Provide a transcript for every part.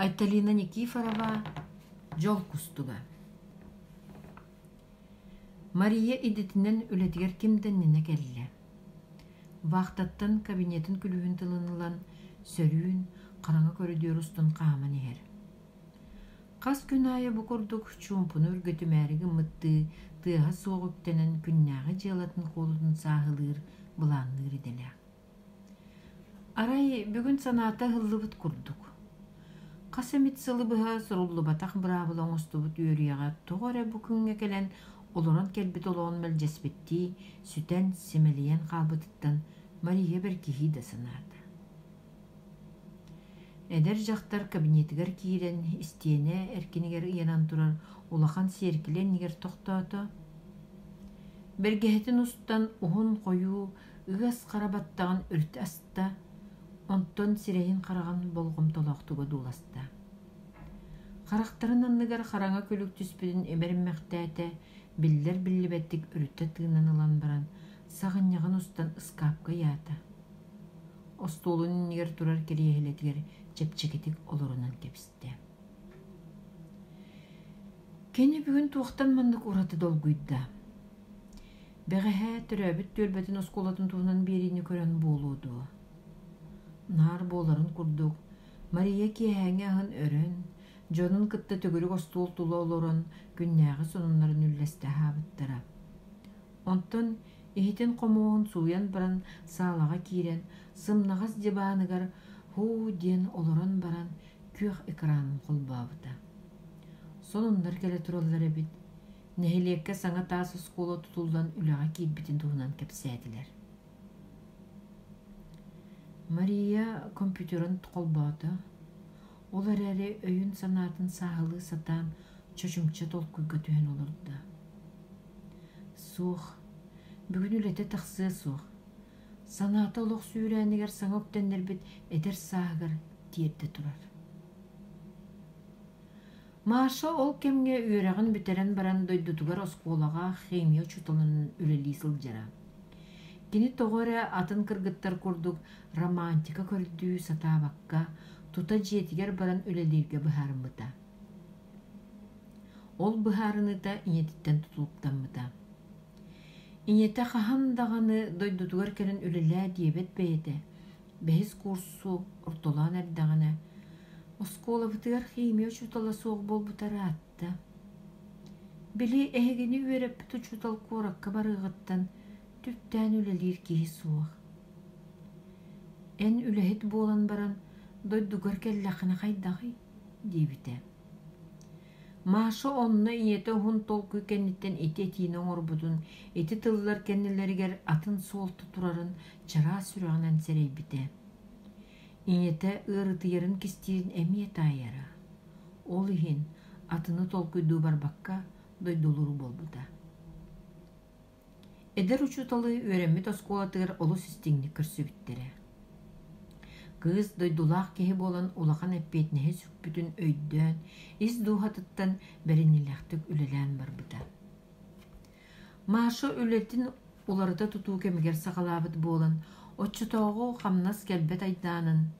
Айталина Никифорова «Дьол кустуга» Мария идэтинэн үлэтигэр ким да иннинэ кэллэ. Вахтаттан кабинетын күлүүһүн тылын ылан, сөрүүн, хараҥа көрүдүөр устун хааман иһэр. Хас күн аайы бу курдук чуумпуну үргэтимээри гыммыттыы тыаһа суох үктэнэн күннээҕи дьыалатын куолутун сааһылыыр, былаанныыр идэлээх. Арай бүгүн санаата ыһыллыбыт курдук. Хас эмит сылы быһа суруллубатах быраабыла оҥостубут үөрүйэҕэ тоҕо эрэ бу күҥҥэ кэлэн олорон кэлбит олоҕун мэлдьэспиттии сүтэн, симэлийэн хаалбытыттан Мария бэркиһии да санаата. Эдэр дьахтар кабинетыгар киирэн истиэнэ эркинигэр ыйанан турар улахан сиэркилэ иннигэр тохтоото. Бэргэһэтин устан уһун хойуу ыас хара баттаҕын өрүтэ аста, онтон сирэйин-хараҕын болҕомтолоохтук одууласта. Харахтарын анныгар хараҥа күлүк түспүтүн имэриммэхтээтэ, биллэр-биллибэттик өрүтэ тыынан ылан баран, саҕынньаҕын устан ыскаапка ыйаата. Остуолун иннигэр турар кириэһилэтигэр чэпчэкитик олорунан кэбистэ. Кини бүгүн туохтан маннык ураты долгуйда? Бэҕэһээ төрөөбүт түөлбэтин оскуолатын туһунан биэриини көрөн буолуо дуо? Наар буоларын курдук, Мария киэһээҥҥи аһын өрөн, дьонун кытта төгүрүк остуол тула олорон күннээҕи сонуннарын үллэстэ аһаабыттара. Онтон иһитин-хомуоһун сууйан баран саалаҕа киирэн, сымнаҕас дьыбааныгар «һуу» диэн олорон баран күөх экранын холбообута. Сонуннар кэлэ тураллар эбит. Нэһилиэккэ саҥа таас оскуола тутуллан үлэҕэ киирбитин туһунан кэпсээтилэр. Мария компьютерын холбоото, ол эрээри өйүн-санаатын сааһылыы сатаан чочумча толкуйга түһэн олордо. Суох, бүгүн үлэтэ тахсыа суох. Санаата олох сүүрээнигэр саҥа үктэннэрбит эдэр сааһыгар тиэрдэ турар. Маша ол кэмҥэ үөрэҕин бүтэрэн баран дойдутугар оскуолаҕа химия учууталынан үлэлии сылдьара. Кини тоҕо эрэ атын кыргыттар курдук романтика көрдүү сатаабакка, тута дьиэтигэр баран үлэлииргэ быһаарыммыта. Ол быһаарыныыта ийэтиттэн тутулуктаммыта. Ийэтэ хаһан даҕаны дойдутугар кэлэн үлэлээ диэбэт бэйэтэ, бэһис курсу ортолоон эрдэҕинэ, оскуолабытыгар химия учуутала суох буолбута ыраатта. Били эһигини үөрэппит учуутал куоракка барыаҕыттан түптээн үлэлиир киһи суох. Эн үлэһит буолан баран дойдугар кэллэххинэ хайдаҕый? диэбитэ. Маша онно ийэтэ уһун толкуй кэнниттэн ити этиини оҥорбутун, ити тыллар кэннилэригэр атын суолта турарын чараас сүрэҕинэн сэрэйбитэ. Ийэтэ ыарытыйарын кистиирин эмиэ таайара. Ол иһин атыны толкуйдуу барбакка дойдулуур буолбута. Эдэр учууталы үөрэммит оскуолатыгар олус истиҥник көрсүбүттэрэ. Кыыс дойдулаах киһи буолан улахан эппиэтинэһи сүкпүтүн өйдөөн, ис дууһатыттан бэриниилээхтик үлэлээн барбыта. Маша үлэтин уларыта тутуу кэмигэр саҕалаабыт буолан, оччотооҕу хамнас кэлбэт айдаанын,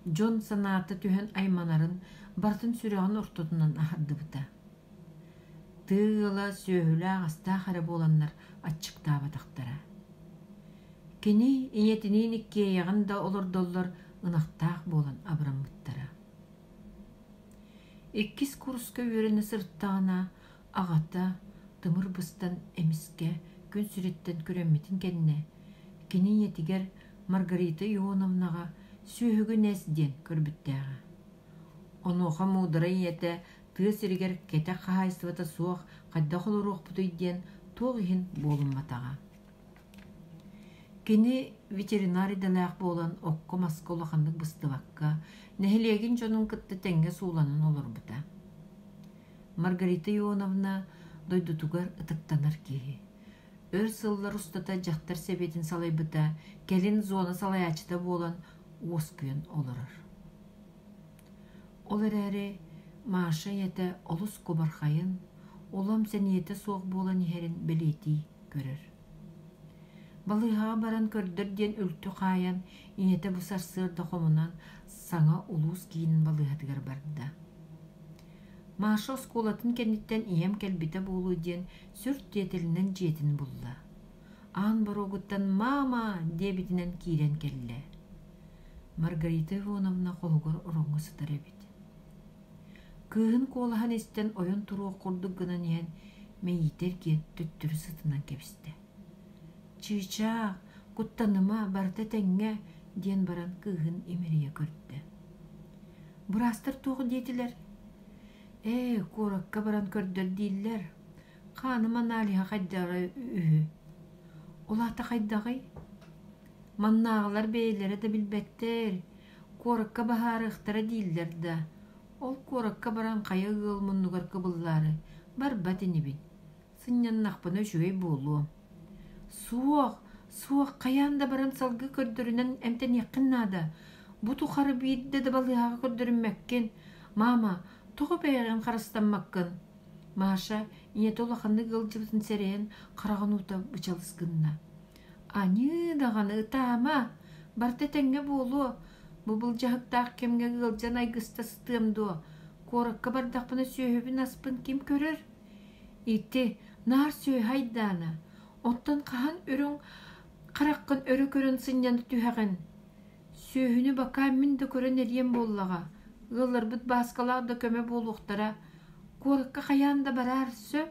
дьон санаата түһэн айманарын барытын сүрэҕин ортотунан аһардыбыта. Тыа ыала сүөһүлээх-астаах эрэ буоланнар аччыктаабатахтара. Кини ийэтиниин иккиэйэҕин да олордоллор ынахтаах буолан абыраммыттара. Иккис курска үөрэнэ сырыттаҕына аҕата тымыр быстан эмискэ күн сириттэн күрэммитин кэннэ кини ийэтигэр Маргарита Ионовнаҕа сүөһүгүн эс диэн көрбүттээҕэ. Онуоха муударай ийэтэ тыа сиригэр кэтэх хаһаайыстыбата суох хайдах олоруохпутуй диэн туох иһин буолумматаҕа. Кини ветеринар идэлээх буолан окко-маска улаханнык быстыбакка, нэһилиэгин дьонун кытта тэҥҥэ сууланан олорбута. Маргарита Ионовна дойдутугар ытыктанар киһи. Өр сыллар устата дьахтар сэбиэтин салайбыта, кэлин зона салайааччыта буолан уоскуйан олорор. Ол эрээри Маша ийэтэ олус кубархайын, улам сэниэтэ суох буолан иһэрин бэлиэтии көрөр. Балыыһаҕа баран көрдөр диэн үлтү хаайан, ийэтэ бу сарсыарда хомунан саҥа улуус киинин балыыһатыгар барда. Маша оскуолатын кэнниттэн ийэм кэлбитэ буолуо диэн сүр тиэтэлинэн дьиэтин булла. Аан боруогуттан «Маама!» диэбитинэн киирэн кэллэ. Маргарита Ивановна хоһугар ороҥҥо сытар эбит. Кыыһын куолаһын истэн ойон туруох курдук гынан иһэн мэйиитэ эргийэн төттөрү сытынан кэбистэ. «Чыычаах, куттаныма, барыта этэҥҥэ» диэн баран кыыһын имэрийэ көрдө. «Быраастар туох диэтилэр?» «Ээ, куоракка баран көрдөр дииллэр. Хааным аналиһа хайдаҕа үһү. Ол аата хайдаҕый?» «Маннааҕылар бэйэлэрэ да билбэттэр, куоракка баһаарыахтара дииллэр да, ол куоракка баран хайа ыал муннугар кыбыллаары барбат инибин. Сынньаннахпына үчүгэй буолуо. Суох, суох, хайаан да баран салгыы көрдөрүнэн эмтэниэххин наада. Бу тухары биирдэ да балыыһаҕа көрдөрүммэккин. Маама, тоҕо бэйэҕин харыстаммаккын? Маша ийэтэ улаханнык ыалдьыбытын сэрэйэн хараҕын уута бычалыс гынна. Аньыы даҕаны ытаама, барыта этэҥҥэ буолуо. Бу былдьаһыктаах кэмҥэ ыалдьан айгыста сытыам дуо? Куоракка бардахпына сүөһүбүн-аспын ким көрөр? Ити наар сүөһү айдаана. Оттон хаһан үрүҥ хараххын өрө көрөн сынньана түһэҕин? Сүөһүнү бакаа мин да көрөн эриэм буоллаҕа. Ыалларбыт Бааскалаах да көмө буолуохтара. Куоракка хайаан да бараар сөп.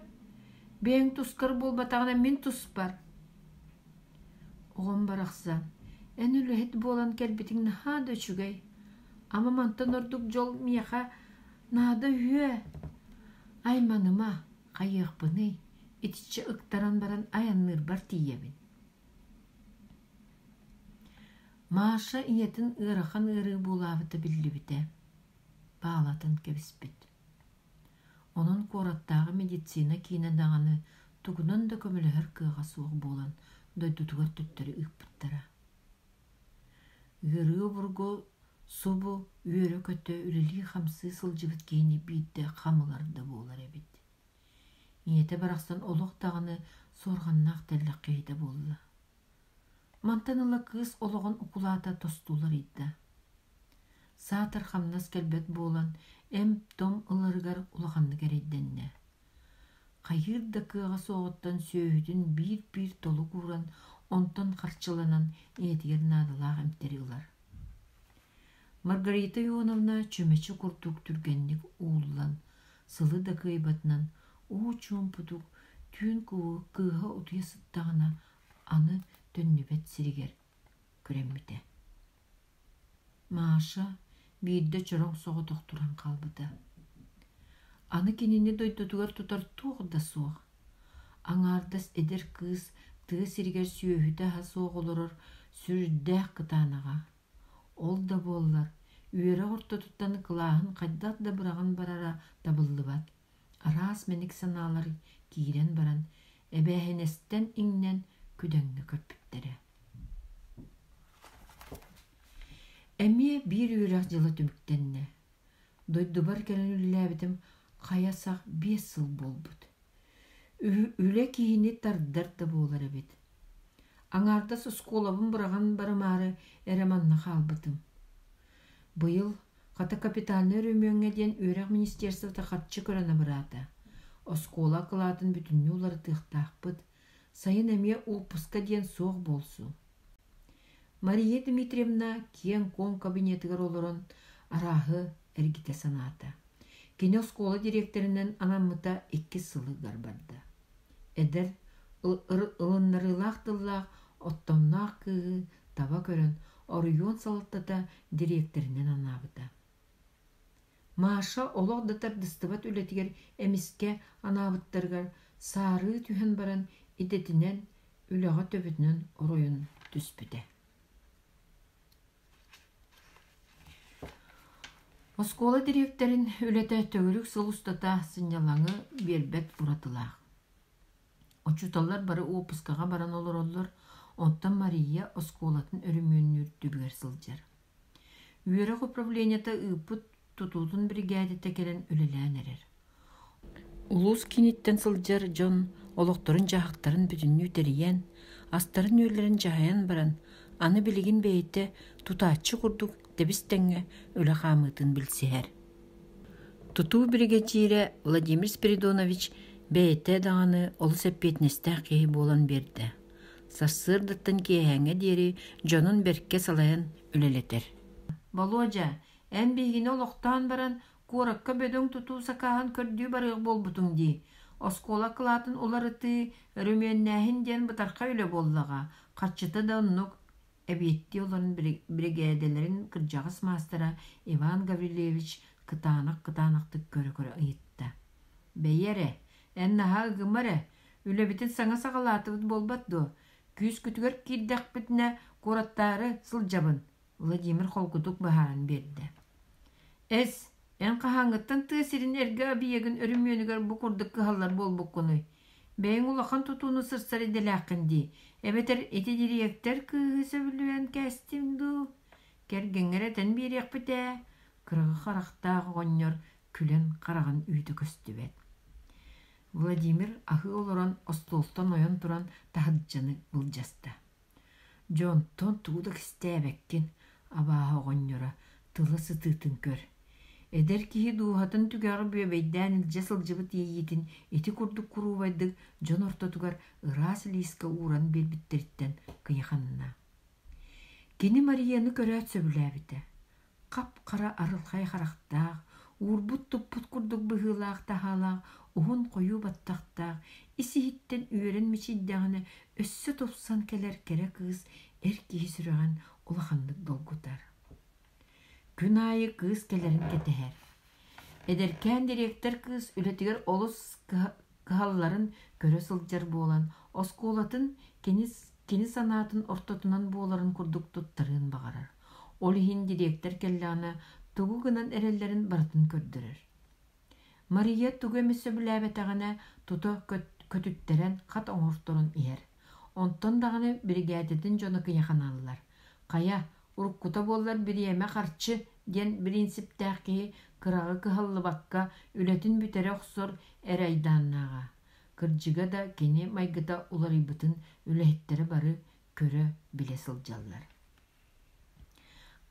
Бэйэҥ тускар буолбатаҕына мин туспар. Оҕом барахсан, эн үлэһит буолан кэлбитиҥ наһаа да үчүгэй. Ама мантан ордук дьол миэхэ наада үһүө. Айманыма, хайыахпыный, итиччэ ыктаран баран айанныырбар тиийэбин. Маша ийэтин ыарахан ыарыы буулаабыта биллибитэ, баалатын кэбиспит. Онон куораттааҕы медицина киинэ даҕаны тугунан да көмөлөһөр кыаҕа суох буолан дойдутугар төттөрү ыыппыттара. Ыарыы обургу субу үөрэ-көтө үлэлии-хамсыы сылдьыбыт киһини биирдэ хам ылар да буолар эбит. Ийэтэ барахсан олох даҕаны суорҕаннаах тэллэх киһитэ буолла. Мантан ыла кыыс олоҕун укулаата тосту уларыйда. Саатар хамнас кэлбэт буолан, эмп-том ыларыгар улаханнык эрэйдэннэ. Хайыыр да кыаҕа суоҕуттан сүөһүтүн биир-биир толук ууран, онтон харчыланан ийэтигэр наадалаах эмтэри ылар. Маргарита Ионовна чүмэчи курдук түргэнник ууллан, сылы да кыайбатынан уу чуумпутук түүн кыыһа утуйа сыттаҕына аны төннүбэт сиригэр күрэммитэ. Маша биирдэ чороҥ соҕотох туран хаалбыта. Аны кинини дойдутугар тутар туох да суох. Аҥаардас эдэр кыыс тыа сиригэр сүөһүтэ-аһа суох олорор сүрдээх кытаанаҕа. Ол да буоллар, үөрэх ортотуттан кылааһын хайдах да быраҕан барара табыллыбат. Араас мэник санаалар киирэн баран, эбээһинэстэн иҥнэн күдэҥҥэ көппүттэрэ. Эмиэ биир үөрэх дьыла түмүктэннэ. Дойдубар кэлэн үлэлээбитим хайа сах 5 сыл буолбут. Үлэ киһини тардар да буолар эбит. Аҥаардас оскуолабын быраҕан барымаары эрэ манна хаалбытым. Быйыл хата капитальнай өрөмүөҥҥэ диэн үөрэх министерствота харчы көрөн абыраата. Оскуола акылаатын бүтүннүү уларытыахтаахпыт. Сайын эмиэ уоппуска диэн суох буолсу. Мария Дмитриевна киэҥ-куоҥ кабинетыгар олорон арааһы эргитэ санаата. Кини оскуола дириэктэринэн анаммыта иккис сылыгар барда. Эдэр, ылыннарыылаах тыллаах, оттомноох кыыһы таба көрөн, оройуон салалтата дириэктэринэн анаабыта. Маша олох да тардыстыбат үлэтигэр эмискэ анаабыттарыгар саарыы түһэн баран идэтинэн, үлэҕэ төбөтүнэн оройун түспүтэ. Оскуола дириэктэрин үлэтэ төгүрүк сыл устата сынньалаҥы биэрбэт уратылаах. Учууталлар бары уоппускаҕа баран олороллор, оттон Мария оскуолатын өрөмүөннүүр түбүгэр сылдьар. Үөрэх управлениета ыыппыт тутуутун биригээдэтэ кэлэн үлэлээн эрэр. Улуус кииниттэн сылдьар дьон олохторун-дьаһахтарын бүтүннүү тэрийэн, астарын-үөллэрин дьаһайан баран, аны билигин бэйэтэ тутааччы курдук тэбис-тэҥҥэ үлэ хаамыытын билсиһэр. Тутуу биригэдьиирэ Владимир Спиридонович бэйэтэ даҕаны олус эппиэтинэстээх киһи буолан биэрдэ. Сарсыардаттан киэһээҥҥэ диэри дьонун бэркэ салайан үлэлэтэр. Болуодьа, эн биһигини олохтоон баран, куоракка бөдөҥ тутуу сакааһын көрдүү барыах буолбутуҥ дии. Оскуола акылаатын уларытыы, өрөмүөннээһин диэн бытархай үлэ буоллаҕа, харчыта да оннук, эбиэттии олорон биригээдэлэрин кырдьаҕас маастара Иван Гаврильевич кытаанах-кытаанахтык көрө-көрө ыйытта: «Бэйи эрэ, эн наһаа ыгыма эрэ, үлэбитин саҥа саҕалаатыбыт буолбат дуо? Күүскүтүгэр киирдэхпитинэ куораттаары сылдьабын», Владимир холкутук быһааран биэрдэ. «Эс, эн хаһааҥҥыттан тыа сирин эргэ объегын өрөмүөнүгэр бу курдук кыһаллар буолбуккунуй? Бэйэҥ улахан тутууну сырсар идэлээххин дии, эбэтэр ити дириэктэр кыыһы сөбүлээн кээстиҥ дуу? Кэргэҥҥэр этэн биэриэхпит ээ» кыраҕы харахтаах оҕонньор күлэн хараҕын үүтэ көстүбэт. Владимир аһыы олорон остуолтан ойон туран таһырдьаны былдьаста. Дьонтон тугу да кистээбэккин, абааһы оҕонньоро, тыла сытыытын көр. Эдэр киһи дууһатын түгэҕэр бүөбэйдээн илдьэ сылдьыбыт иэйиитин ити курдук куруубайдык дьон ортотугар ыраас лиискэ ууран биэрбиттэриттэн кыйаханна. Кини Марияны көрөөт сөбүлээбитэ. Хап-хара арылхай харахтаах, уурбут-туппут курдук быһыылаах-таһаалаах, уһун хойуу баттахтаах, ис-иһиттэн үөрэн мичийдэҕинэ өссө тупсан кэлэр кэрэ кыыс эр киһи сүрэҕин улаханнык долгутар. Күн аайы кыыс кэлэрин кэтэһэр. Эдэркээн дириэктэр кыыс үлэтигэр олус кыһалларын көрө сылдьар буолан, оскуолатын кини, кини санаатын ортотунан буоларын курдук туттарыан баҕарар. Ол иһин дириэктэр кэллэҕинэ тугу гынан эрэллэрин барытын көрдөрөр. Мария тугу эмэ сөбүлээбэтэҕинэ тута көтүттэрэн хат оҥорторон иһэр. Онтон даҕаны биригээдэтин дьоно кыйаханаллар. Хайа, уруккута буоллар бириэмэ харчы диэн бириинсиптээх киһи кыраҕы кыһаллыбакка үлэтин бүтэрэ охсор эрэ айдааннааҕа. Кырдьыга да кини майгыта уларыйбытын үлэһиттэрэ бары көрө, билэ сылдьаллар.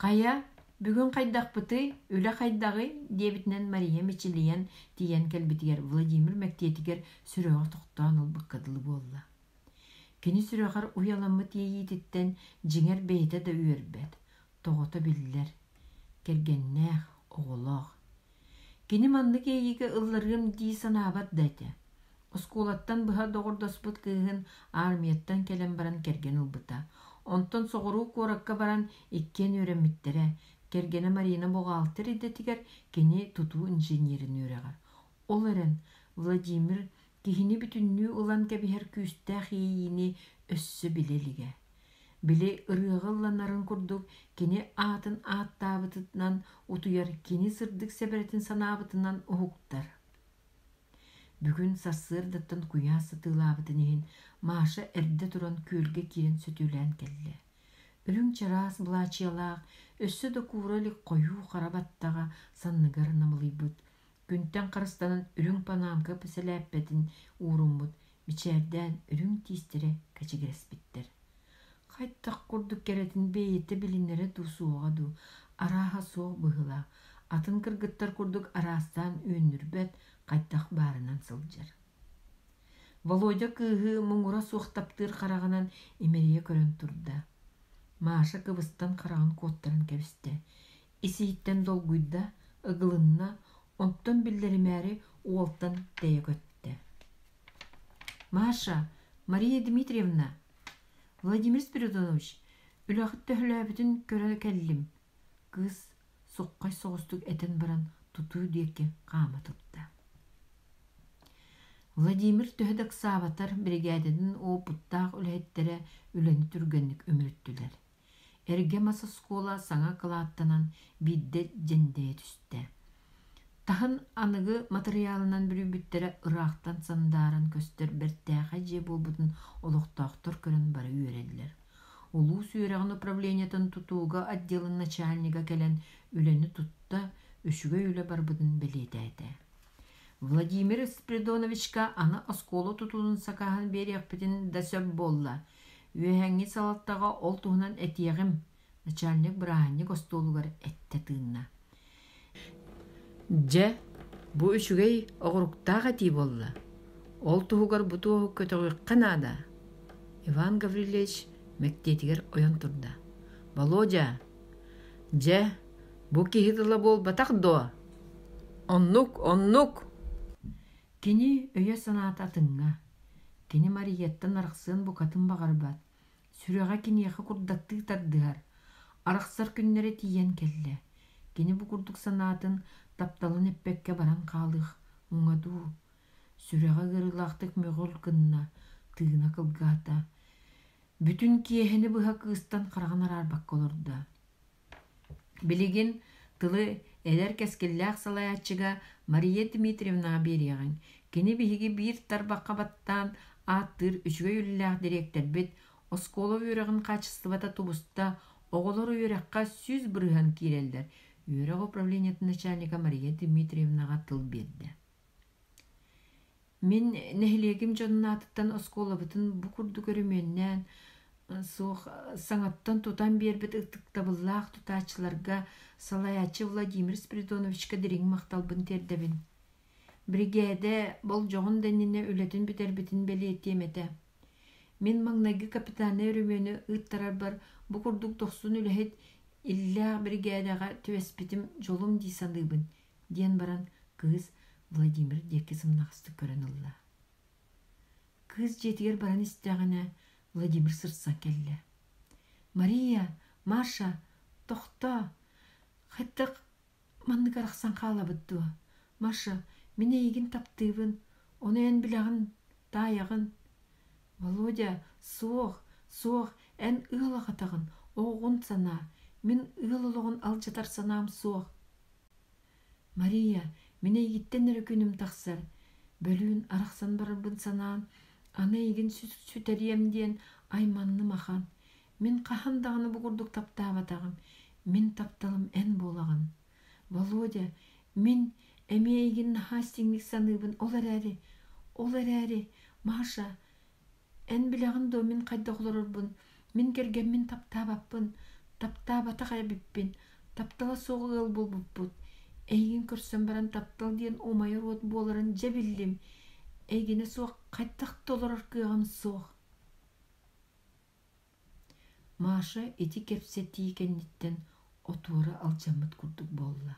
Хайа, бүгүн хайдахпытый, үлэ хайдаҕый? диэбитинэн Мария мичилийэн тиийэн кэлбитигэр Владимир мэктиэтигэр сүрэҕэ тохтоон ылбыкка дылы буолла. Кини сүрэҕэр уйаламмыт иэйиититтэн дьиҥэр бэйэтэ да үөрбэт, тоҕото биллэр, кэргэннээх, оҕолоох. Кини маннык иэйиигэ ылларыам дии санаабат да этэ. Оскуолаттан быһа доҕордоспут кыыһын армияттан кэлэн баран кэргэн ылбыта. Онтон соҕуруу куоракка баран иккиэн үөрэммиттэрэ. Кэргэнэ Марина буҕаалтыр идэтигэр, кини тутуу инженерин үөрэҕэр. Ол эрэн Владимир киһини бүтүннүү ылан кэбиһэр күүстээх иэйиини өссө билэ илигэ. Били ырыаҕа ылланарын курдук кини аатын ааттаабытынан утуйар, кини сырдык сэбэрэтин санаабытынан уһуктар. Бүгүн сарсыардаттан куйаас сытыылаабытын иһин Маша эрдэ туран күөлгэ киирэн сөтүөлээн кэллэ. Үрүҥ чараас былаачыйалаах, өссө да куура илик хойуу хара баттаҕа санныгар намылыйбыт, күнтэн харыстанан үрүҥ панаамка сэлээппэтин ууруммут, мичээрдээн үрүҥ тиистэрэ кэчигирэспиттэр. Хайдах курдук кэрэтин бэйэтэ билинэрэ дуу суоҕа дуу, арааһа суох быһыылаах, атын кыргыттар курдук араастаан үөннүрбэт, хайдах баарынан сылдьар. Володя кыыһы муҥура суох таптыыр хараҕынан имэрийэ көрөн турда. Маша кыбыстан хараҕын куоттаран кэбистэ. Ис-иһиттэн долгуйда, ыгылынна, онтон биллэримээри уолтан тэйэ көттө. «Маша, Мария Дмитриевна, Владимир Спиридонович, үлэҕит төһөлөөбүтүн көрө кэллим», кыыс суххай соҕустук этэн баран тутуу диэки хаама турда. Владимир төһө да ыксаабатар биригээдэтин уопуттаах үлэһиттэрэ үлэни түргэнник үмүрүттүлэр. Эргэ мас оскуола саҥа кылааттанан биирдэ дьэндэйэ түстэ. Таһын аныгы матырыйаалынан бүрүйбүттэрэ ыраахтан сандааран көстөр бэртээхэй дьиэ буолбутун олохтоохтор көрөн бары үөрэллэр. Улуус үөрэҕин управлениетын тутууга отделын начальнига кэлэн үлэни тутта, үчүгэй үлэ барбытын бэлиэтээтэ. Владимир Спиридоновичка аны оскуола тутуутун сакааһын биэриэхпитин да сөп буолла. Үөһээҥҥи салалтаҕа ол туһунан этиэҕим, начальник бырааһынньык остуолугар эттэ тыынна. Дьэ, бу үчүгэй оҕуруктаах этии буолла. Ол туһугар бу туоһу көтөҕүөххэ наада. Иван Гаврильевич мэктиэтигэр ойон турда. Володя, дьэ, бу киһи тыла буолбатах дуо? Оннук, оннук! Кини өйө-санаата атыҥҥа. Кини Марияттан арахсыан букатын баҕарбат. Сүрэҕэ киниэхэ курдаттыы тардыһар. Арахсар күннэрэ тиийэн кэллэ. Кини бу курдук санаатын, тапталын эппэккэ баран хаалыах муҥа дуу. Сүрэҕэ ыарыылаахтык мөҕүл гынна, тыына кылгаата. Бүтүн киэһэни быһа кыыстан хараҕын араарбакка олордо. Билигин тылы эдэр кэскиллээх салайааччыга Мария Дмитриевнаҕа биэриэҕиҥ. Кини биһиги биир тарбахха баттаан ааттыыр үчүгэй үлэлээх дириэктэрбит, оскуола үөрэҕин хаачыстыбата тубуста, оҕолор үөрэххэ 100% киирэллэр, үөрэх управлениетын начальника Мария Дмитриевнаҕа тыл биэрдэ. Мин нэһилиэгим дьонун аатыттан оскуолабытын бу курдук өрөмүөннээн, суох саҥаттан тутан биэрбит ытыктабыллаах тутааччыларга салайааччы Владимир Спиридоновичка дириҥ махталбын тиэрдэбин. Биригээдэ болдьоҕун да иннинэ үлэтин бүтэрбитин бэлиэтиэм этэ. Мин маҥнайгы капитальнай өрөмүөнү ыыттарарбар бу курдук дохсун үлэһит иллээх биригээдэҕэ түбэспитим дьолум дии саныыбын, диэн баран кыыс Владимир диэки сымнаҕастык көрөн ылла. Кыыс дьиэтигэр баран истэҕинэ Владимир сырсан кэллэ. «Мария, Маша, тохтоо! Хайдах маннык арахсан хаалабыт дуо? Маша, мин эйигин таптыыбын, ону эн билэҕин, таайаҕын. Володя, суох, суох, эн ыал аҕатаҕын, оҕоҕун санаа, мин ыал олоҕун алдьатар санаам суох. Мария, мин эйигиттэн эрэ күнүм тахсар, бөлүүн арахсан барарбын санаан, аны эйигин сүтэриэм диэн айманным ахан. Мин хаһан даҕаны бу курдук таптаабатаҕым, мин тапталым эн буолаҕын. Володя, мин эмиэ эйигин наһаа истиҥник саныыбын, ол эрээри, ол эрээри, Маша, Эн билэҕин дуо мин хайдах олорорбун? Мин кэргэммин таптаабаппын, таптаабатах эбиппин, таптала суох ыал буолбуппут. Эйигин көрсөн баран таптал диэн умайар уот буоларын дьэ биллим. Эйигинэ суох хайдах да олорор кыаҕым суох. Маша ити кэпсэтии кэнниттэн отуора алдьаммыт курдук буолла.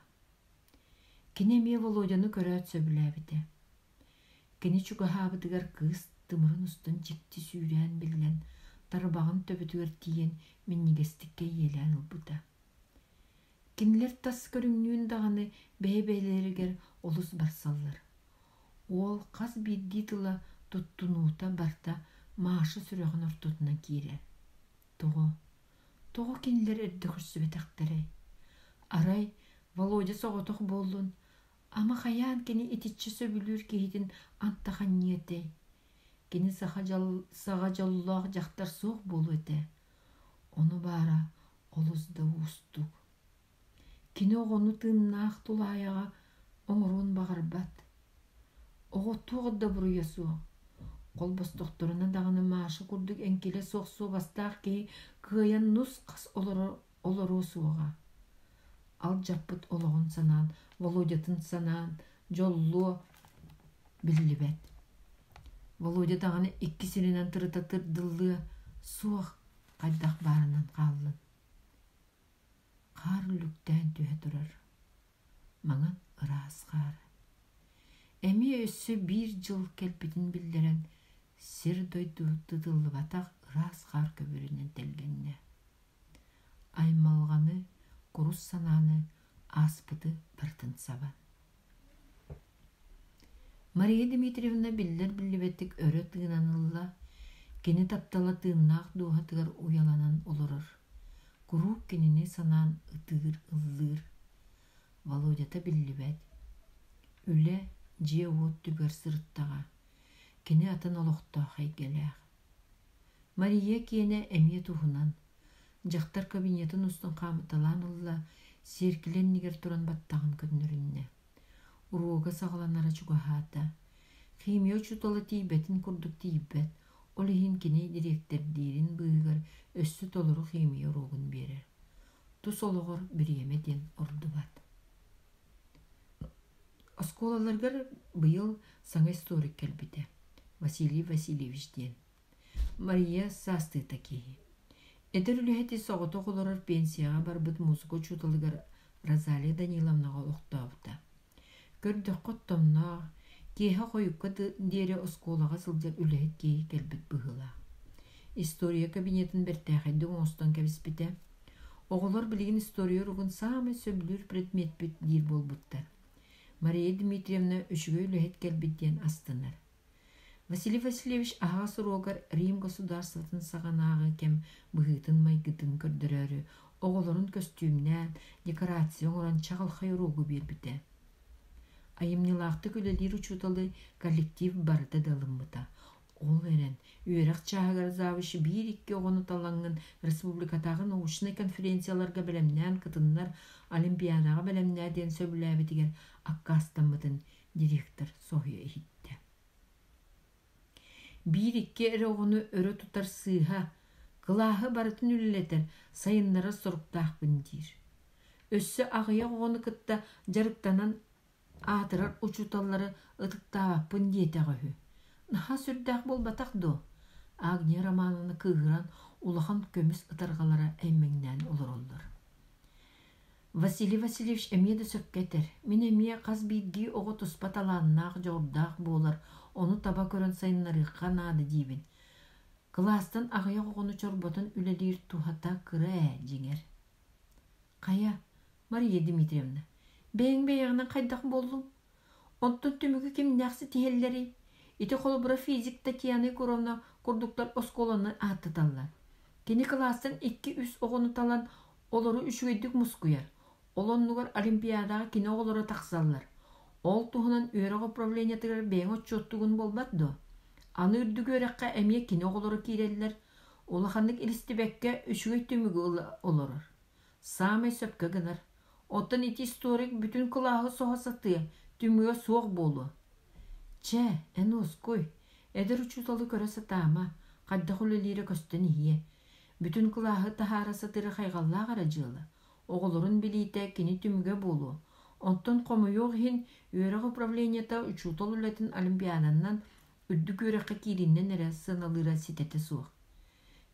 Кини эмиэ Володяны көрөөт сөбүлээбитэ. Кини чугаһаабытыгар кыыс тымырын устун дьикти сүүрээн биллэн, тарбаҕын төбөтүгэр тиийэн минньигэстик кэйиэлээн ылбыта. Кинилэр тас көрүҥнүүн даҕаны бэйэ-бэйэлэригэр олус барсаллар. Уол хас биирдии тыла туттунуута барыта Маша сүрэҕин ортотунан киирэр. Тоҕо? Тоҕо кинилэр эрдэ көрсүбэтэхтэрэй? Арай Володя соҕотох буоллун, Ама хайаан кини итиччэ сөбүлүүр киһитин антах анньыа этэй? Кини саха дьол саҕа дьоллоох дьахтар суох буолуо этэ. Ону баара олус да уустук. Кини оҕону тыыннаах тулаайаҕа оҥоруон баҕарбат. Оҕо туох да буруйа суох. Холбостохторуна даҕаны Маша курдук эҥкилэ суох суобастаах киһи кыайан нус-хас олорор олоруо суоҕа. Алдьаппыт олоҕун санаан, Володятын санаан, дьоллуо биллибэт. Володя даҕаны икки сиринэн тырыта тырдыллыа суох хайдах баарынан хааллын. Хаар үлүктээн түһэ турар. Маҥан ыраас хаар. Эмиэ өссө биир дьыл кэлбитин биллэрэн, сир-дойду тытыллыбатах ыраас хаар көбүөрүнэн тэлгэннэ. Аймалҕаны, курус санааны ааспыты барытын сабан. Мария Дмитриевна биллэр-биллибэттик өрө тыынан ылла, кини таптала тыыннаах дууһатыгар уйаланан олорор, куруук кинини санаан ытыыр, ыллыыр. Володята биллибэт. Үлэ, дьиэ-уот түбүгэр сырыттаҕа. Кини атын олохтоох эйгэлээх. Мария киэнэ эмиэ туһунан. Дьахтар кабинетын устун хаамыталаан ылла, сиэркилэ иннигэр туран баттаҕын көннөрүннэ. Уруога саҕаланара чугаһаата. Химия учуутала тиийбэтин курдук тиийбэт. Ол иһин кини дириэктэрдиирин быыһыгар өссө толору химия уруогун биэрэр. Тус олоҕор бириэмэ диэн ордубат. Оскуолаларыгар быйыл саҥа историк кэлбитэ, Василий Васильевич диэн. Мария саастыыта киһи. Эдэр үлэһити соҕотох олорор пенсияҕа барбыт музыка учууталыгар Розалия Даниловнаҕа олохтообута. Көрдөххө оттомноох, киэһэ хойукка диэри оскуолаҕа сылдьар үлэһит киһи кэлбит быһыылаах. История кабинетын бэртээхэйдик оҥостон кэбиспитэ. Оҕолор билигин история уругун саамай сөбүлүүр предметпит диир буолбуттар. Мария Дмитриевна үчүгэй үлэһит кэлбит диэн астынар. Василий Васильевич аһаҕас уруогар Рим государствотын саҕанааҕы кэм быһыытын-майгытын көрдөрөөрү оҕолорун көстүүмнээн, декорация оҥорон чаҕылхай уруогу биэрбитэ. Айымньылаахтык үлэлиир учууталы коллектив барыта да ылыммыта. Ол эрэн, үөрэх чааһыгар завуч биир-икки оҕону талаҥҥын республикатааҕы научнай конференцияларга бэлэмнээн кытыннар, олимпиадаҕа бэлэмнээ диэн сөбүлээбитигэр аккаастаммытын директор соһуйа иһиттэ. Биир-икки эрэ оҕону өрө тутар сыыһа, кылааһы барытын үлэлэтэр, сайыннарар соруктаахпын диир. Өссө аҕыйах оҕону кытта дьарыктанан аатырар учууталлары ытыктаабаппын диэтэҕэ үһү. Наһаа сүрдээх буолбатах дуо? Агния Романовна кыыһыран улахан көмүс ытарҕалара эймэҥнээн олороллор. Василий Васильевич эмиэ да сөпкө этэр: мин эмиэ хас биирдии оҕо туспа талааннаах, дьоҕурдаах буолар, ону таба көрөн сайыннарыахха наада диибин. Кылаастан аҕыйах оҕону чорботон үлэлиир туһата кыра ээ, дьиҥэр. Хайа, Мария Дмитриевна, бэйэҥ бэйэҕинэн хайдах буоллуҥ? Онтон түмүгү кимнээх ситиһэллэрий? Ити холобура физик Татьяна Егоровна курдуктар оскуоланы ааттаталлар. Кини кылаастан икки-үс оҕону талан олору үчүгэйдик мускуйар. Ол оннугар олимпиадаҕа кини оҕолоро тахсаллар. Ол туһунан үөрэх управлениетыгар бэйэҥ отчуоттуугун буолбат дуо? Аны үрдүк үөрэххэ эмиэ кини оҕолоро киирэллэр. Улаханнык илистибэккэ үчүгэй түмүгү ыла олорор. Саамай сөпкө гынар. Оттон ити историк бүтүн кылааһы соһо сатыа, түмүгэ суох буолуо. Чэ, эн уоскуй, эдэр учууталы көрө сатаама, хайдах үлэлиирэ көстөн иһиэ. Бүтүн кылааһы таһаара сатыыра хайҕаллаах эрэ дьыала. Оҕолорун билиитэ кини түмүгэ буолуо. Онтон хомойуох иһин, үөрэх управлениета учуутал үлэтин олимпиаданан үрдүк үөрэххэ киириннэн эрэ сыаналыыра ситэтэ суох.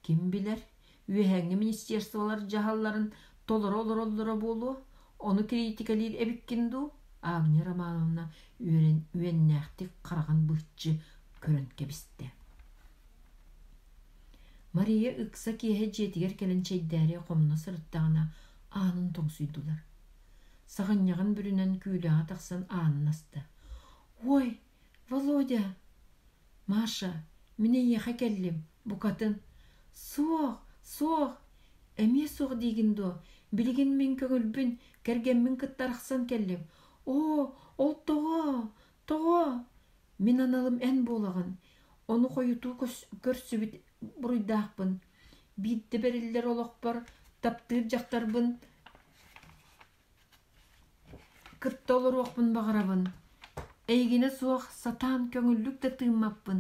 Ким билэр, үөһээҥҥи министерстволар дьаһалларын толоро олороллоро буолуо, ону кириитикэлиир эбиккин дуу? Агния Романовна үөрэн үөннээхтик хараҕын быһыччы көрөн кэбистэ. Мария ыкса киэһэ дьиэтигэр кэлэн чэйдээри хомуна сырыттаҕына аанын тоҥсуйдулар. Саҕынньаҕын бүрүнэн күүлэҕэ тахсан аанын аста. «Ой, Володя!» «Маша, мин эйиэхэ кэллим, букатын. Суох, суох, эмиэ суох диигин дуо? Билигин мин көҥүлбүн, кэргэммин кытта арахсан кэллим. Оо, ол тоҕо? Тоҕо? Мин аналым эн буолаҕын. Ону хойутуу көрсүбүт буруйдаахпын. Биирдэ бэриллэр олохпор таптыыр дьахтарбын Кытта олоруохпун баҕарабын, эйигинэ суох сатаан көҥүллүк да тыыммаппын,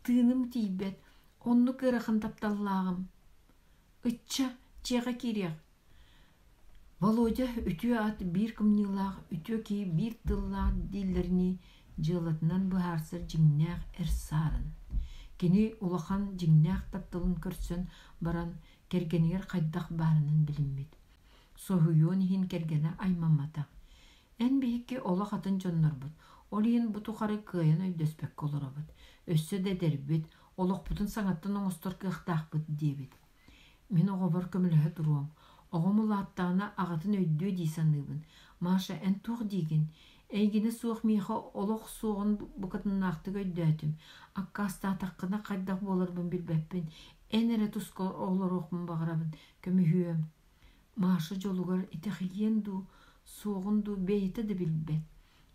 тыыным тиийбэт, оннук ыарахан тапталлааҕым. Ычча, дьиэҕэ киириэх. Володя үтүө ат биир кымньыылаах, үтүө киһи биир тыллаах дииллэринии дьыалатынан быһаарсар дьиҥнээх эр саарын. Кини улахан дьиҥнээх тапталын көрсөн баран кэргэнигэр хайдах баарынан билиммит. Соһуйуон иһин кэргэнэ аймамматах. Эн биһикки олох атын дьоннорбут, ол иһин бу тухары кыайан өйдөспөккө олоробут. Өссө да эдэрбит, олохпутун саҥаттан оҥостор кыахтаахпыт диэбит. Мин оҕобор көмөлөһө туруом. Оҕом улааттаҕына аҕатын өйдүө дии саныыбын. Маша, эн туох диигин? Эйигинэ суох миэхэ олох суоҕун букатыннаахтык өйдөөтүм. Аккаастаатаххына хайдах буоларбын билбэппин. Эн эрэ туска олоруохпун баҕарабын. Көмүһүөм. Маша дьолугар итэҕэйиэн дуу, суоҕун дуу бэйэтэ да билбэт.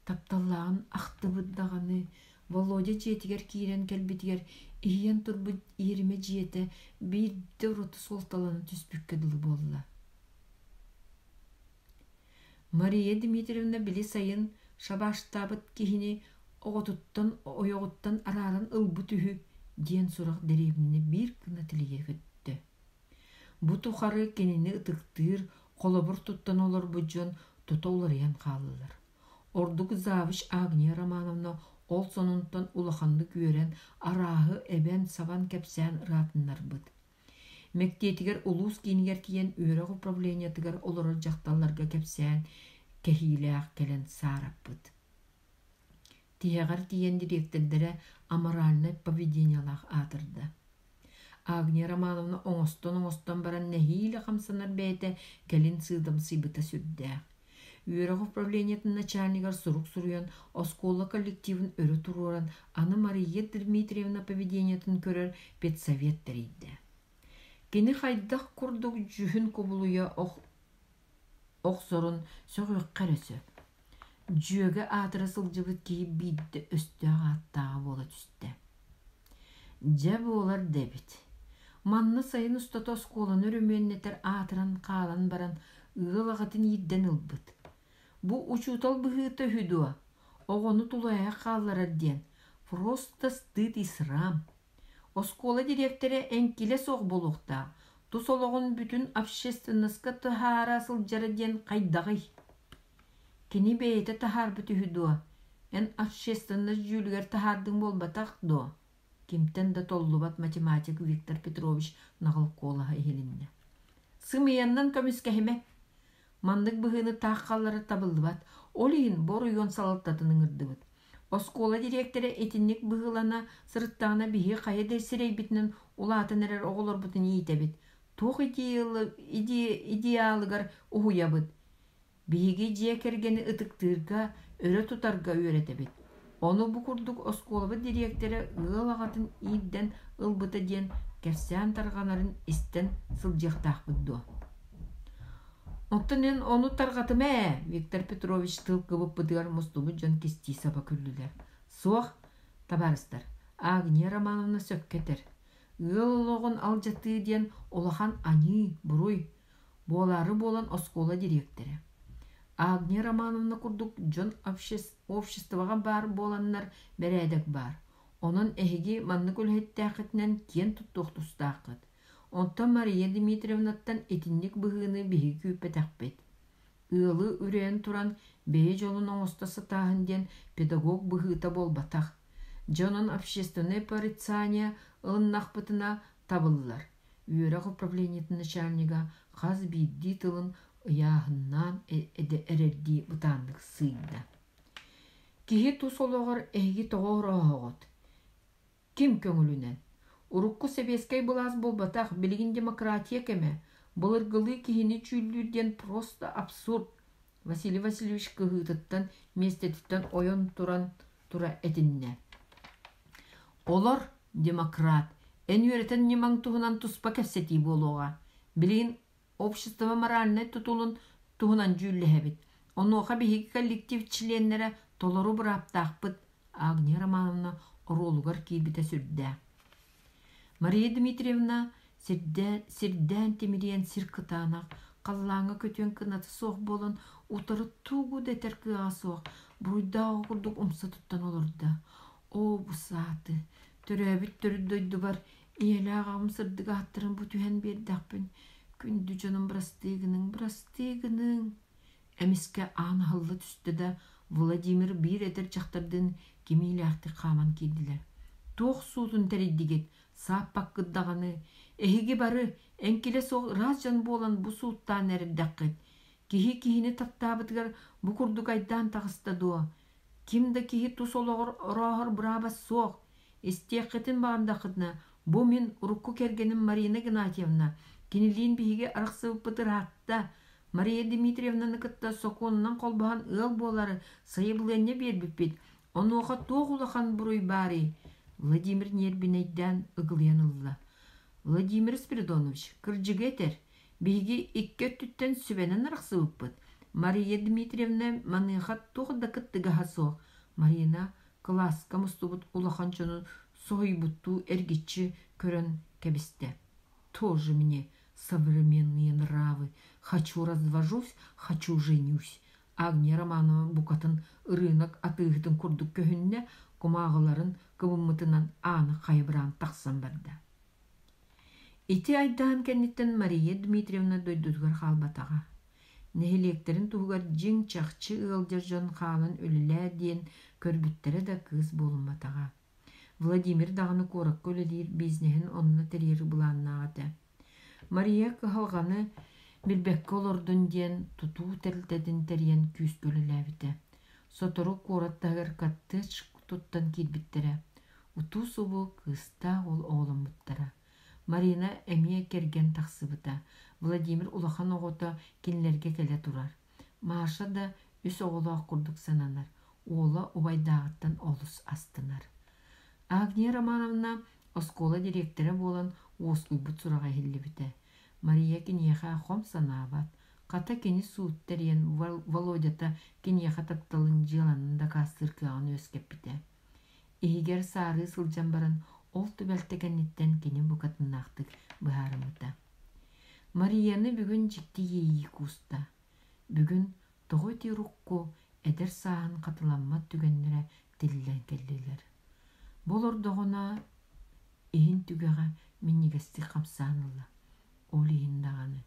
Тапталлааҕын ахтыбыт даҕаны, Володя дьиэтигэр киирэн кэлбитигэр иһийэн турбут иэримэ дьиэтэ биирдэ ураты суолталана түспүккэ дылы буолла. Мария Дмитриевна били сайын шабаштаабыт киһини оҕотуттан ойоҕуттан арааран ылбыт үһү. диэн сурах дэриэбинэни биир гына тилийэ көттө. Бу тухары кинини ытыктыыр, холобур туттан олорбут дьон тута уларыйан хааллылар. Ордук завуч Агния Романовна ол сонунтан улаханнык үөрэн, арааһы эбэн-сабан кэпсээн ыраатыннарбыт. Мэктиэтигэр улуус киинигэр тиийэн үөрэх управлениетыгар олорор дьахталларга кэпсээн, кэһиилээх кэлэн саараппыт. Тиһэҕэр тиийэн дириэктэрдэрэ аморальнай поведениелаах аатырда. Агния Романовна оҥостон-оҥостон баран нэһиилэ хамсанар бэйэтэ кэлин сыыдамсыйбыта сүрдээх. Үөрэх управлениетын начальнигар сурук суруйан, оскуола коллективын өрө туруоран, аны Мария Дмитриевна поведениетын көрөр педсовет тэрийдэ. Кини хайдах курдук дьүһүн кубулуйа охсорун сөҕүөххэ эрэ сөп. Дьүөгэ аатыра сылдьыбыт киһи биирдэ өстөөх ааттааҕа буола түстэ. Дьэ буолар да эбит. Манна сайын устата оскуоланы өрөмүөннэтэр аатыран хаалан баран ыал аҕатын иирдэн ылбыт. Бу учуутал быһыыта үһү дуо? Оҕону тулуйа хаалларар диэн. Просто стыд и срам. Оскуола дириэктэрэ эҥкилэ суох буолуохтаах, тус олоҕун бүтүн общественноска таһаара сылдьара диэн хайдаҕый? Кини бэйэтэ таһаарбыт үһү дуо? Эн общественность дьүүлүгэр таһаардыҥ буолбатах дуо? Кимтэн да толлубат математик Виктор Петрович наҕыл куолаһа иһилиннэ. Сымыйаннан көмүскэһимэ. Маннык быһыыны таах хаалларар табыллыбат. Ол иһин бу оройуон салалтатын ыҥырдыбыт. Оскуола дириэктэрэ итинник быһыылана сырыттаҕына биһиги хайа да сирэйбитинэн улаатан эрэр оҕолорбутун иитэбит, туох идеалыгар уһуйабыт. Биһиги дьиэ кэргэни ытыктыырга, өрө тутарга үөрэтэбит. Ону бу курдук оскуолабыт дириэктэрэ ыал аҕатын иирдэн ылбыта диэн кэпсээн тарҕанарын истэн сылдьыахтаахпыт дуо? Оттон эн ону тарҕатыма ээ, Виктор Петрович тыл кыбыппытыгар мустубут дьон кистии саба күллүлэр. Суох, табаарыстар, Агния Романовна сөпкө этэр. Ыал олоҕун алдьатыы диэн улахан аньыы, буруй. Буолаары буолан оскуола дириэктэрэ. Агния Романовна курдук дьон обществоҕа баар буоланнар бэрээдэк баар. Онон эһиги маннык үлэһиттээххитинэн киэн туттуох тустааххыт. Онтон Мария Дмитриевнаттан итинник быһыыны биһиги күүппэтэхпит. Ыалы үрэйэн туран бэйэ дьолун оҥосто сатааһын диэн педагог быһыыта буолбатах. Дьэ онон общественное порицание ылыннахпытына табыллар. Үөрэх управлениетын начальнига хас биирдии тылын ыйааһыннаан эрэрдии бытааннык сыыйда. Киһи тус олоҕор эһиги тоҕо орооһоҕут? Ким көҥүлүнэн? Урукку сэбиэскэй былаас буолбатах, билигин демократия кэмэ. Былыргылыы киһини чүүллүүр диэн просто абсурд. Василий Васильевич кыһыытыттан, миэстэтиттэн ойон туран тура этиннэ. Олор, демократ, эн үөрэтэн ньымаҥ туһунан туспа кэпсэтии буолуоҕа. Билигин общество моральнай тутулун туһунан дьүүллэһэбит. Онуоха биһиги коллектив чилиэннэрэ толору бырааптаахпыт, Агния Романовна оруолугар киирбитэ сүрдээх. Мария Дмитриевна сирдээн тимириэн сир кытаанах, халлааҥҥа көтүөн кыната суох буолан, утары тугу да этэр кыаҕа суох, буруйдаах курдук умса туттан олордо. Оо, бу сааты, төрөөбүт төрүт дойдубар ийэлээх аҕам сырдык ааттарын бу түһэн биэрдэхпин, күндү дьонум бырастыы гыныҥ, бырастыы гыныҥ. Эмискэ аан аһылла түстэ да, Владимир биир эдэр дьахтардыын кимиилээхтик хааман киирдилэр. «Туох суутун тэрийдигит? Сааппаккыт даҕаны. Эһиги бары, эҥкилэ суох ыраас дьон буолан бу сууттаан эрдэххит. Киһи киһини таптаабытыгар бу курдук айдаан таҕыста дуо? Ким да киһи тус олоҕор орооһор бырааба суох. Истиэххитин баҕардаххытына, бу мин урукку кэргэним Марина Игнатьевна, кинилиин биһиги арахсыбыппыт ыраатта. Мария Дмитриевнаны кытта сокуонунан холбоһон ыал буолары сайабылыанньа биэрбиппит. Онуоха туох улахан буруй баарый? Владимир ньиэрбинэйдээн ыгылыйан ылла. Владимир Спиридонович, кырдьыгы этэр. Биһиги икки өттүттэн сүбэнэн арахсыбыппыт. Мария Дмитриевна маныаха туох да кыттыгаһа суох. Марина кылааска мустубут улахан дьону соһуйбуттуу эргиччи көрөн кэбистэ. Тоже мне современные нравы. Хочу развожусь, хочу женюсь. Агния Романова букатын ырыынак атыыһытын курдук көһүннэ, кумааҕыларын кыбыммытынан ааны хайа быраан тахсан барда. Ити айдаан кэнниттэн Мария Дмитриевна дойдутугар хаалбатаҕа. Нэһилиэктэрин туһугар дьиҥ-чахчы ыалдьар дьон хаалан үлэлээ диэн көрбүттэрэ да кыыс буолумматаҕа. Владимир даҕаны куоракка үлэлиир бизнеһин онно тэрийэр былааннаах этэ. Мария кыһалҕаны билбэккэ олордун диэн тутуу тэрилтэтин тэрийэн күүскэ үлэлээбитэ. Сотору куорат таһыгар коттедж туттан киирбиттэрэ. Утуу-субу кыыстаах уол оҕоломмуттара. Марина эмиэ кэргэн тахсыбыта. Владимир улахан оҕото кинилэргэ кэлэ турар. Маша да үс оҕолоох курдук сананар, уола убайдааҕыттан олус астынар. Агния Романовна оскуола дириэктэрэ буолан уоскуйбут сураҕа иһиллибитэ. Мария киниэхэ хом санаабат, хата кини суут тэрийэн Володята киниэхэ тапталын дьыаланан дакаастыыр кыаҕын үөскэппитэ. Иһигэр саарыы сылдьан баран, ол түбэлтэ кэнниттэн кини букатыннаахтык быһаарыммыта. Марияны бүгүн дьикти иэйии кууста. Бүгүн тоҕо ити урукку эдэр сааһын хатыламмат түгэннэрэ тиллэн кэллилэр. Бу олордоҕуна иһин түгэҕэ минньигэстик хамсаан ылла. Ол иһин даҕаны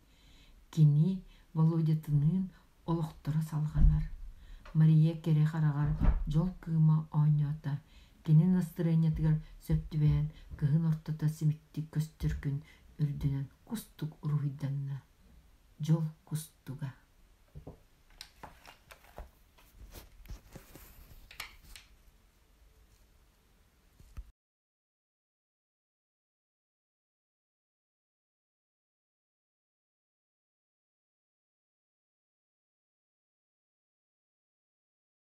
кини Володятыныын олохторо салҕанар. Мария кэрэ хараҕар дьол кыыма оонньоото. Кини настырыанньатыгар сөп түбэһэн кыһын ортото симиктик көстөр күн үрдүнэн кустук уруһуйданна. Дьол кустуга.